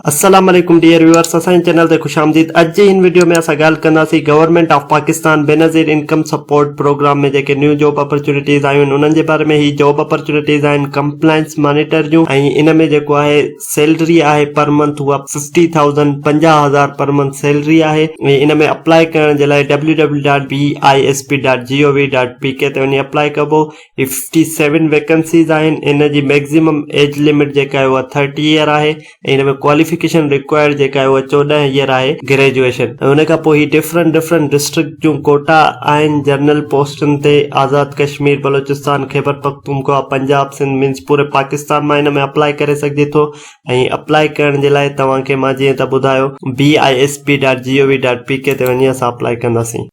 السلام عليڪم dear viewers اسان جي چينل تي خوش آمديد اڄ جي هن وڊيو ۾ اسان ڳالهه ڪنداسين government of Pakistan Benazir income support programme ۾ جيڪي نيو جاب اپرچونٽيز آيون آهن انهن جي باري ۾ هي جاب اپرچونٽيز آهن ڪمپلائنس مانيٽر جون ۽ ان ۾ جيڪو آهي سيلري آهي پر منٿ اها ففٽي ٿائوزنڊ 50,000 پر منٿ سيلري آهي ۽ ان ۾ اپلائي ڪرڻ جي لاء W W dot B I S P dot G O V dot P K تي وڃي اپلائي ڪبو. هي ففٽي سيون ويڪنسيز آهن ان جي ميڪزيمم ايج لمٽ جيڪا آهي اها ٿرٽي ايئر آهي ۽ ان ۾ ڪواليفڪيشن رڪوائرڊ جيڪا آهي اها 14 ايئر آهي گريجوئيشن ۽ ان کان پوء هي ڊفرنٽ ڊفرنٽ ڊسٽرڪٽ جون ڪوٽا آهن جنرل پوسٽن تي آزاد ڪشمير بلوچستان خيبر پختونخوا پنجاب سنڌ مينس پوري پاڪستان مان ان ۾ اپلائي ڪري سگهجي ٿو ۽ اپلائي ڪرڻ جي لاء توهان کي مان جيئن ته ٻڌايو B I S P dot G O V dot P K تي وڃي اسان اپلائي ڪنداسين.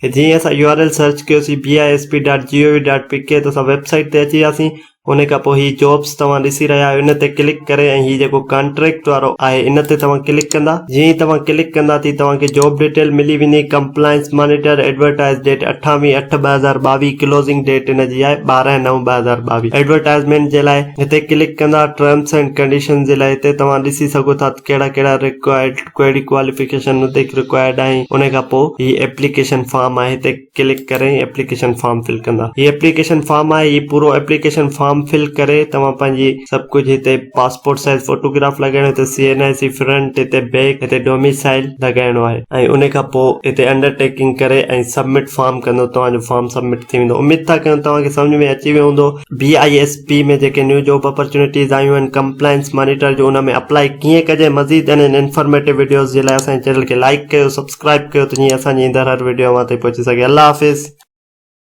جيئن اسان يو آر ايل سرچ ڪيوسين B I S P dot G O V dot P K ته اسان ويب سائيٽ تي اچي وياسين ان کان پوء هي جابس توهان ڏسي رهيا آهيو ان تي ڪلڪ ڪري ۽ هي جيڪو ڪانٽريڪٽ وارو آهي ان تي توهان ڪلڪ ڪندا جيئن ئي توهان ڪلڪ ڪندا ٿي توهان کي جاب ڊيٽيل ملي ويندي compliance monitor advertise date 28 8 2022 closing date ان جي آهي 12 9 2022 ايڊورٽائزمينٽ جي لاء هتي ڪلڪ ڪندا ٽرمس اينڊ ڪنڊيشن جي لاء هتي توهان ڏسي سگهو ٿا ته ڪهڙا ڪهڙا رڪوائرڊ ڪهڙي ڪواليفڪيشن هتي رڪوائرڊ آهي ان کان پوء هي ايپليڪيشن فارم آهي هتي ڪلڪ ڪري ايپليڪيشن فارم فل ڪندا هي ايپليڪيشن فارم آهي هي پورو ايپليڪيشن فارم فل ڪري توهان پنهنجي سڀ ڪجهه هتي پاسپورٽ سائز فوٽوگراف لڳائڻو هتي سي اين آء سي فرنٽ هتي بيڪ هتي ڊوميسائل لڳائڻو آهي ۽ ان کان پوء هتي انڊر ٽيڪنگ ڪري ۽ سبمٽ فارم ڪندو توهان جو فارم سبمٽ ٿي ويندو اميد ٿا ڪيون توهان کي سمجهه ۾ اچي ويو هوندو بي I S P ۾ جيڪي نيو جاب اپرچونٽيز آيون آهن ڪمپلائنس مانيٽر جو ان ۾ اپلائي ڪيئن ڪجي مزيد انهن انفارميٽو وڊيوز جي لاء اسان جي چينل کي لائيڪ ڪيو سبسڪرائب ڪيو ته جيئن اسان جي ايندڙ هر وڊيو اوهان تائين پهچي سگهي الله حافظ.